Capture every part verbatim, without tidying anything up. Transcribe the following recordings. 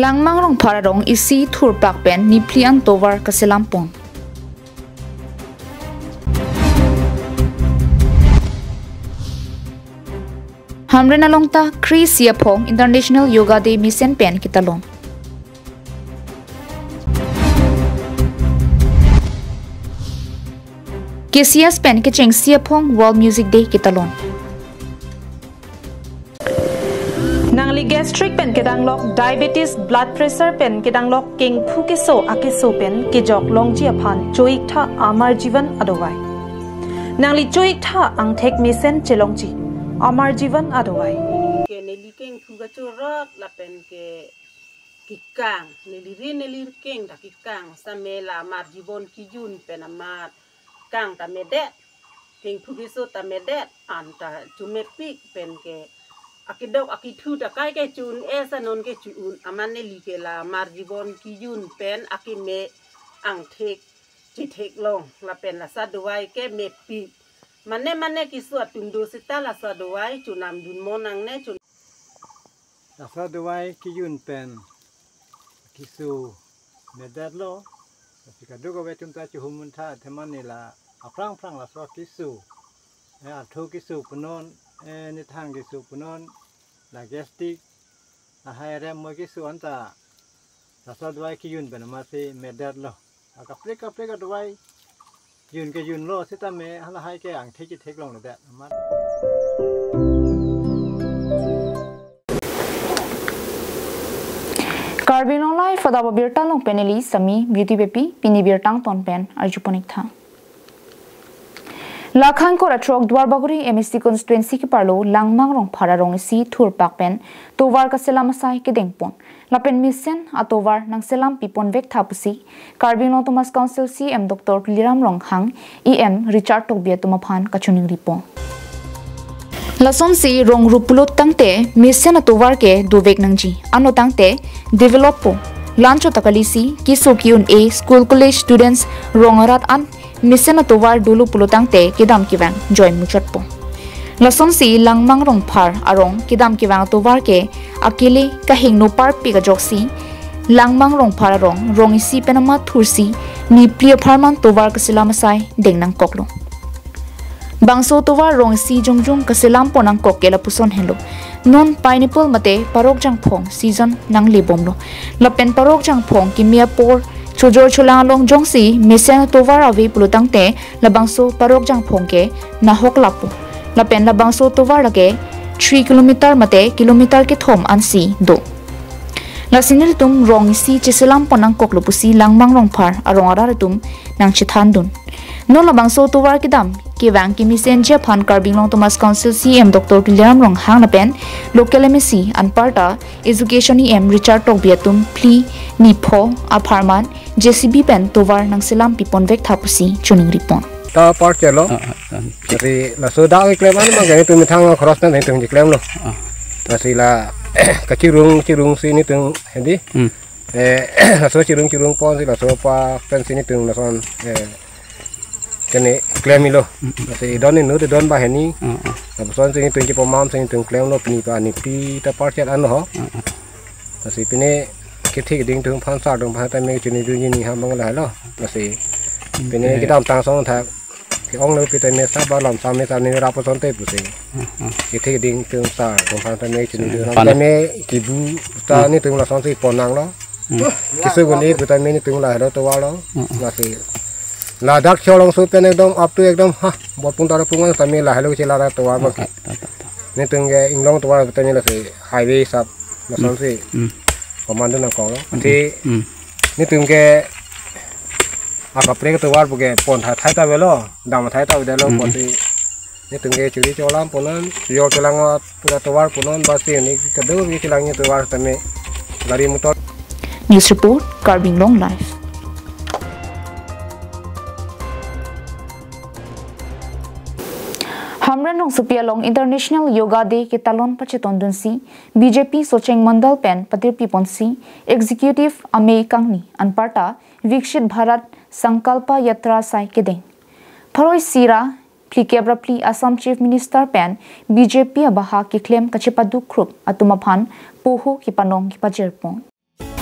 Langmang Rongphar arong isi thurpak pen niphli an tovar kaselam pon. Hamren along ta kre-isi aphong International Yoga Day mesen pen ketalon. K C S pen kechengsi aphong World Music Day ketalon. Nangli gastric pen kedanglok, diabetes, blood pressure pen kedanglok, kengphu keso akeso pen kejok longji aphan cho-iktha Amar Jeevan adovai. Nangli cho-iktha angthek mesen chelongji Amar Jeevan adovai. Ke neli kengphu kachorot lapen ke kekang, neli ri neli keng ta kekang, same la Amar Jeevan kejun pen amat kang ta medet, kengphu keso ta medet, an ta chomepik pen ke akedok akethu ta kai ke cho-un-e, sa non ke cho-un, amat neli ke la Amar Jeevan kejun pen akeme angthek chetheklong lapen laso adovai ke mepik. Mane mane keso atum do seta laso adovai chonamdun mo nangne chon. Laso adovai kejun pen keso medetlo. Lasi kadokave atum ta chehum untha, athema neli la aphrang aphrang laso keso, eh, artho keso punon, eh, nithang keso punon, la gastric, lahai rem mo keso anta laso adovai kejun pen amatsi medetlo. Akaprek kaprek adovai jun kejunlo, sitame halahai ke angthek chetheklongledet amat. Karbi Anglong Live adap abirta along pen neli Sami Beauty Beypi, pini birta angton pen arjupon-iktha. Lakha ingkoi ra throk Duarbagori M A C constituency keparlo Langmang Rongphar arong isi thurpak pen tovar kaselam asai kedeng pon. Lapen mesen atovar nangselam pipon vektha pusi Karbi Anglong Autonomous Council C E M Doctor Tuliram Ronghang, E M Richard Tokbi atum aphan kachiningri pon. Lasonsi rong rup pulo tangte mesen atovar ke dovek nangji. Ano tangte develop po. Lancho ta kalisi keso ke-un-e school college students rong arat an mesen atovar dolo pulo tangte kedam kevang joi muchot po. Lasonsi Langmang Rongphar arong kedam kevang atovar ke akele kahingno parpik ajoksi Langmang Rongphar arong rong isi pen amat thursi niphli apharman tovar kaselam asai deng nangkoklo. Bangso tovar rong isi jongjong kaselam pon nangkok ke lapuson henlo. Non pineapple mate parok jangphong season nanglebomlo. Lapen parok jangphong keme apor chojor cholang along jongsi mesen tovar ave pulo tangte labangso parok jangphong ke nahok lapu. Lapen labangso tovar lake three kilometer mate kilometer kethom ansi do. Lasi nelitum rong isi cheselam pon nangkoklo pusi Langmang Rongphar arong arat atum nangchethandun. Non labangso tovar kedam kevang kemesenji aphan Karbi Anglong Autonomous Council C E M Doctor Tuliram Ronghang lapen local M A C anparta Education E M Richard Tokbi atum phli ni pho apharman J C B pen tovar nangselam pipon vektha pusi chiningri pon. Ta parcel lo. Ah, ah, ah. Jadi laso dak keklem an bang, nelitum methang cross na nelitum keklemlo. Ah. Lasi la kachirung chirungsi nelitum hedi. Hmm. Eh, laso chirung chirung ponsi laso pa pensi nelitum lason, eh, kene klem-ilo. Mm, mm. Lasi idon inut idon banghini. Mm, mm. Lapusonsi nelitum kepamamsi nelitum klemlo, pini pa niphli ta parcel anlo ho. Mm, mm. Lasi pini kethek ding atum aphan sar atum aphan tame chinidunji ni ham bang lahelo. Lasi pini, mm, kedamtang asonthak ke-onglo pi tame saba lam same same rapo sonte pusi. Mm, mm. Kethek ding atum sar atum aphan tame chinidun. Mm, tame kebu ta, mm, nelitum lasonsi pon nanglo. Hmm. Keso gun-e pu tame nelitum lahelo tovar lo. Hmm, hmm. Lasi ladak cholong so pen ekdom up to ekdom ha, bot pung tara pung an tame lahelo chelara tovar ma ke. Hmm, ta, ta, ta. Nelitum ke inglong tovar pu tame lasi highway sap lasonsi. Hmm. Komando nangkok lo. Hmm. Lasi, hmm, nelitum ke akaprek tovar pu ke pon thai thai ta avelo, dam thai ta avedetlo, hmm, pon, hmm, si nelitum ke churi cholam punon, churi cholang, ah, pura tovar punon, basi ni kedo ni chelang ni tovar tame gari motor. News report, Karbi Anglong Live. Hamren Rongsopi along International Yoga Day ketalon pachetondunsi B J P Socheng Mandal pen patirpi ponsi Executive amei kangni anparta Viksit Bharat Sankalpa Yatra asai kedeng. Pharo isi ra phlikep ra phli Assam Chief Minister pen B J P abaha keklem kachepaduk khrup atum aphan poho kepanong kepajir pon.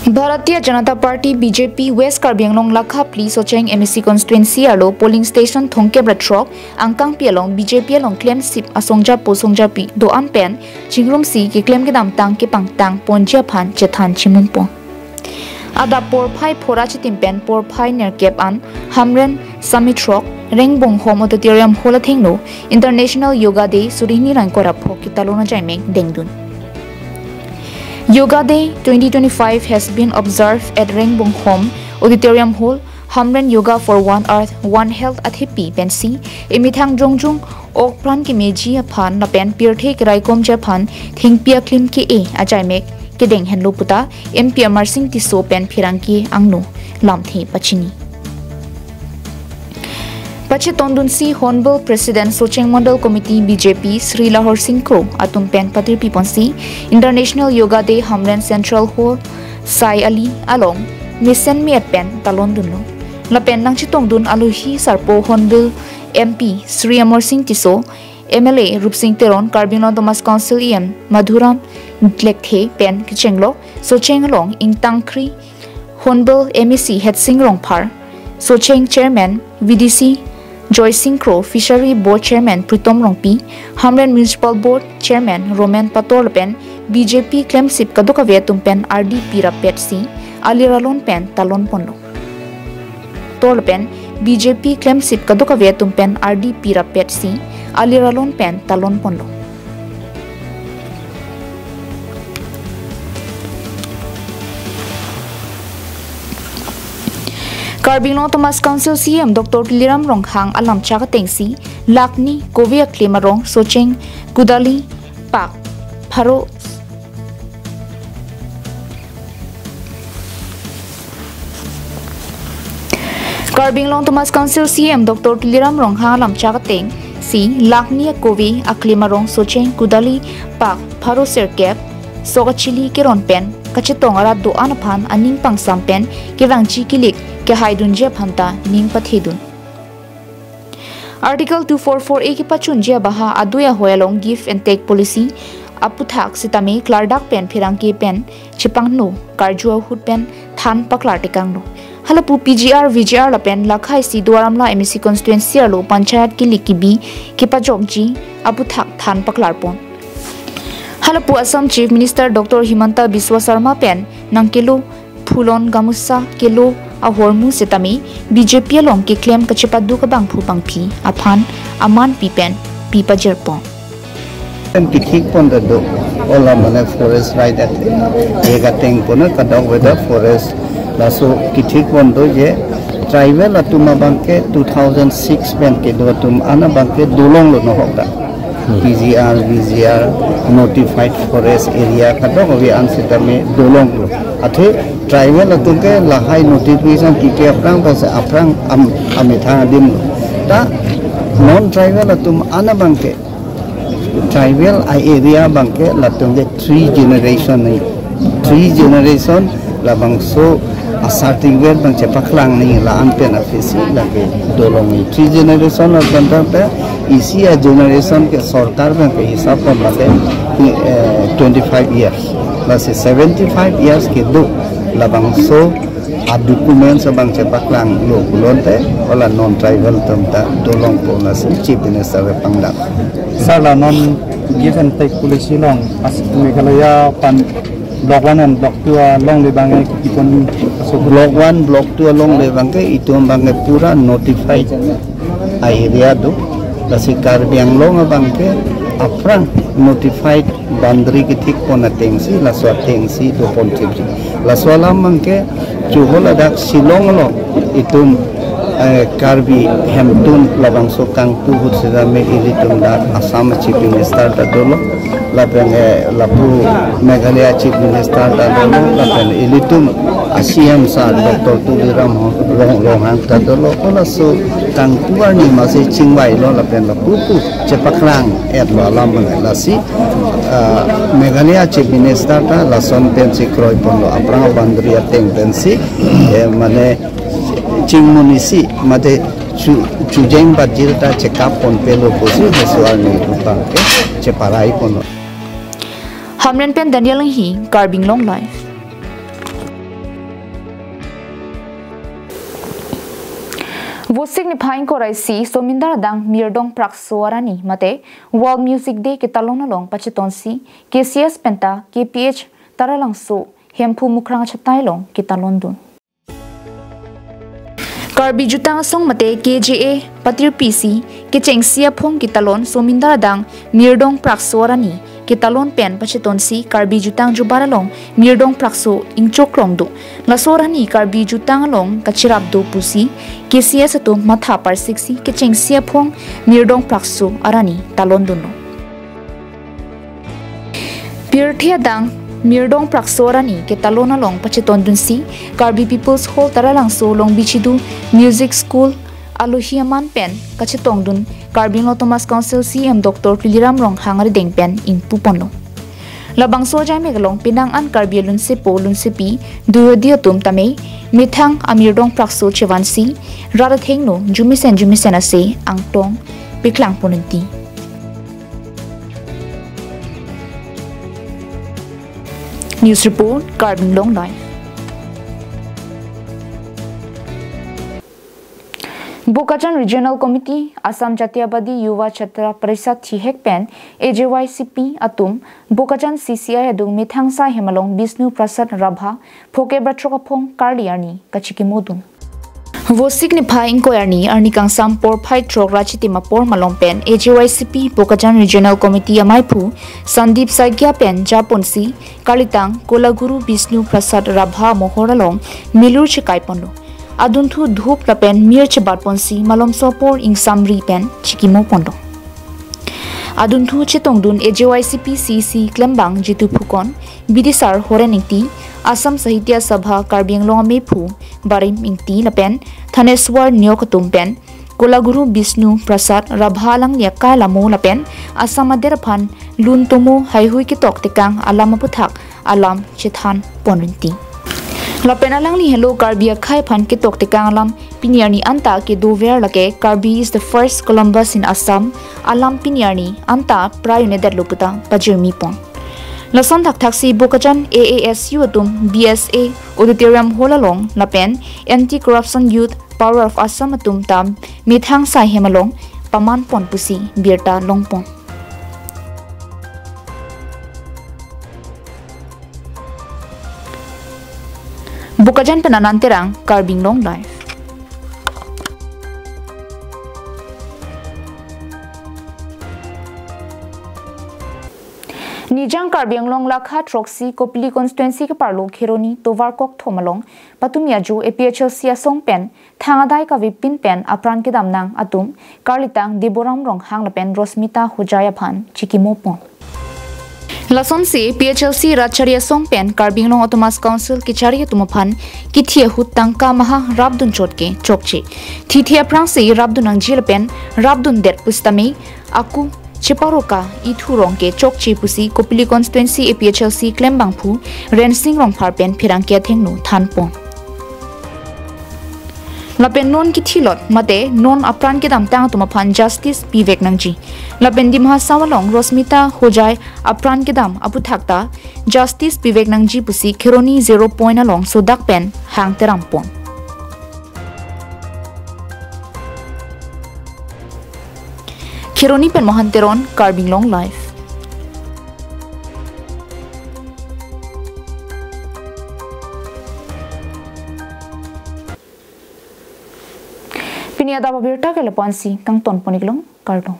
Bharatiya Janata Party, B J P, West Karbi Anglong lakha phli Socheng M A C constituency arlo polling station thomkep ra throk angkangpi along B J P along klemsip asongjapo songjapi do-an pen chingrumsi keklem kedamtang kepangtang ponji aphan chethan chimungpo. Adap porphai phora chitim pen porphai nerkep an Hamren Summit throk Rengbonghom Auditorium Hall athengno International Yoga Day suri hini ra ingkoi ra pho ketalon ajaimek dengdun. Yoga Day twenty twenty-five has been observed at Rengbonghom Auditorium Hall, Hamren Yoga for One Earth, One Health athepi pensi emethang jongjung ok pran kemeji aphan lapen pirthe keraikomji aphan thengpi aklim ke-e ajaimek kedeng henlo puta M P Amarsing Tisso pen pherangke angno lamthe pachini. Pachetongdunsi Hornbill President Socheng Mondol Committee B J P Sri Lahor Sing Kro atum pen patirpi ponsi International Yoga Day Hamren Central Hall Sai Ali along mesen me-et pen talondunlo. Lapen nangchetongdun alohi sarpo Hornbill M P Sri Amarsing Tisso, M L A Rupsing Teron, Karbi Anglong Autonomous Council E M Madhuram Lekthe pen kechenglok Socheng along ingtangkri Hornbill M A C Hetsing Rongphar, Socheng Chairman V D C Joy Sing Kro, Fishery Board Chairman Pritom Rongpi, Hamren Municipal Board Chairman Roman Pator lapen B J P klemsip kadokave atum pen ardi pi rappetsi alir alon pen talon ponlo. Tor lapen B J P klemsip kadokave atum pen ardi pi rappetsi alir alon pen talon ponlo. Karbi Anglong Autonomous Council C E M Doctor Tuliram Ronghang alamchak atengsi lakh ni kove aklem arong Socheng Kudali Pak pharo Karbi Anglong Autonomous Council C E M Doctor Tuliram Ronghang alamchak atengsi lakh ni kove aklem arong Socheng Kudali Pak pharo sirkep sok achili keron pen kachetong arat do-an aphan aning pangsam pen kevangji kilik kehaidunji aphan ta ning pathedun. Article two four four A kepachunji abaha adui ahoi along give and take policy aputhak sitame klardak pen pherangke pen chepangno karju ahut pen than paklar tekangno. Halapu P G R, V G R lapen lakhaisi Duar Amla M A C constituency arlo panchayat kilik kibi kepajokji aputhak than paklar pon. Halapu Assam Chief Minister Doctor Himanta Biswa Sarma pen nangkelo phulon gamusa kelo ahormu sitame B J P along keklem kachepaduk abangphu bangphi aphan aman pi pen pi pajirpon. Em kithik pon ta do, ola mane forest right at ye kateng pon kadokave ta forest laso kithik pon do je tribal atum abangke two thousand six pen kedo atum an abangke dolonglo nohok ta. P G R, V G R, notified forest area kadokave an sitame dolonglo. Athe tribal atum ke lahai notification kipi aphrang ta se aphrang am, amethang adim lo. Ta non tribal atum an abangke tribal a-area abangke latum ke three generation ni. Three generation labangso a-certificate abang chepaklang ni la-an pen aphisi lake dolong ni. Three generation la banta pe isi a-generation ke sorkar abangke hisap pon lake, eh, twenty-five years. Lasi seventy-five years kedo labangso a-documents abang chepaklanglo pulote ola non-tribal atum ta dolongpo lasi Chief Minister ke pangdak. Sir, la non give and take policy along as Meghalaya pen Block one and Block two alongle abangke kipon aso. Block one, Block two alongle abangke itum abangke pura notified a-area do. Lasi Karbi Anglong abangke aphrang notified boundary kethik pon atengsi, laso atengsi do pon chipri. Laso alam abangke chuhol adak Shillong along itum, eh, Karbi hemtun labangso kangpu ahut sitame ilitum dak Assam Chief Minister ta dolo, lapen, eh, lapu Meghalaya Chief Minister ta dolo, lapen ilitum a-C M sir Doctor Tuliram Rong-, Ronghang ta dolo, ko laso kangpu arni masi chingvailo lapen lapu pu chepaklang etlo alam abang lasi, ah, Meghalaya Chief Minister ta lason pensi kroi ponlo aphrang boundary ateng pensi, eh, mane chingmunisi mate chu-, chujeng bajir ta chekap ponpelo pusi laso arni abangke cheparai ponlo. Hamren pen Daniel Enghi, Karbi Anglong Live. Vosik niphai ingkoi ra isi Somindar adang Mirdong Prakso arani mate World Music Day ketalon along pachetonsi K C S penta K P H Taralangso Hemphu Mukrang achatai along ketalondun. Karbi Jutang Asong mate K J A patirpisi kechengsi aphong ketalon Somindar adang Mirdong Prakso arani ketalon pen pachetonsi Karbi Jutang Jubar along Mirdong Prakso ingchokrong do. Laso arani Karbi Jutang along kachirap do pusi K C S atum matha parsiksi kechengsi aphong Mirdong Prakso arani talondunlo. Pirthe adang Mirdong Prakso arani ketalon along pachetondunsi Karbi People's Hall Taralangso along bichidu Music School alohi aman pen kachetongdun Karbi Anglong Autonomous Council C E M Doctor Tuliram Ronghang arideng pen ingpuponlo. Labangso ajaimek along penang an Karbi alunsepo lunsepi duhodi atum tame methang amirdong prakso chevansi rat athengno jumesen jumesen ase angtong peklangponunti. News report, Karbi Anglong Live. Bokajan Regional Committee, Assam Jatiyabadi Yuva Chhatra Parishad thihek pen A J Y C P atum Bokajan C C I adung methang sai hem along Bishnu Prasad Rabha phoke bratrok aphong karli arni kachikimodun. Vosik niphai ingkoi arni, arni kangsam porphai throk ra chitim apor malom pen A J Y C P Bokajan Regional Committee amaiphu Sandeep Saikia pen japonsi karlitang Kolaguru Bishnu Prasad Rabha mohor along milur chekaiponlo. Adunthu dhup lapen mir chebatponsi malomso apor ingsamri pen chikimoponlo. Adunthu chetongdun A J Y C P C C klembang Jitu Phukon, bidisar Horen Ingti, Assam Sahitya Sabha Karbi Anglong amephu Barim Ingti lapen thaneswar neok atum pen Kolaguru Bishnu Prasad Rabha alangli akai alamo lapen Assam adet aphan lun tomo haihui ketok tekang alam aputhak alam chethanponunti. Lapen alangli helo Karbi akhei aphan ketok tekang alam pini arni anta kedover lake Karbi is the first Columbus in Assam alam pini arni anta prai un'edetlo puta pajirmipon. Lason thakthaksi Bokajan A A S U atum B S A Auditorium Hall along lapen Anti Corruption Youth Power of Assam atum ta methang sai hem along pamanpon pusi birta longpon. Bokajan pen Anand Terang, Karbi Anglong Live. Nijang Karbi Anglong lakha throksi Kopili constituency keparlo Kheroni tovar kokthom along patumi ajo A P H L C asong pen thang adai kavepin pen apran kedam nang atum karlitang Deboram Ronghang lapen Rosmita Hojai aphan chikimopon. Lasonsi A P H L C rat chari asong pen Karbi Anglong Autonomous Council kechari atum aphan kithi ahut tangka maha rapdun chot ke chokche. Thithe aphrangsi rapdun nangji lapen rapdundet pusitame aku cheparoka ithu rong ke chokche pusi Kopili constituency A P H L C klembangphu Rensing Rongphar pen pherangke athengno thanpon. Lapen non kithilot mate non apran kedamtang atum aphan justice pivek nangji. Lapen Dima Hasao along Rosmita Hojai apran kedam aputhak ta justice pivek nangji pusi Kheroni Zero Point along sodak pen hang terampon. Kheroni pen Mohan Teron, Karbi Anglong Live. Pini adap abirta ke lapu-ansi kangtonpon-iklong, kardom.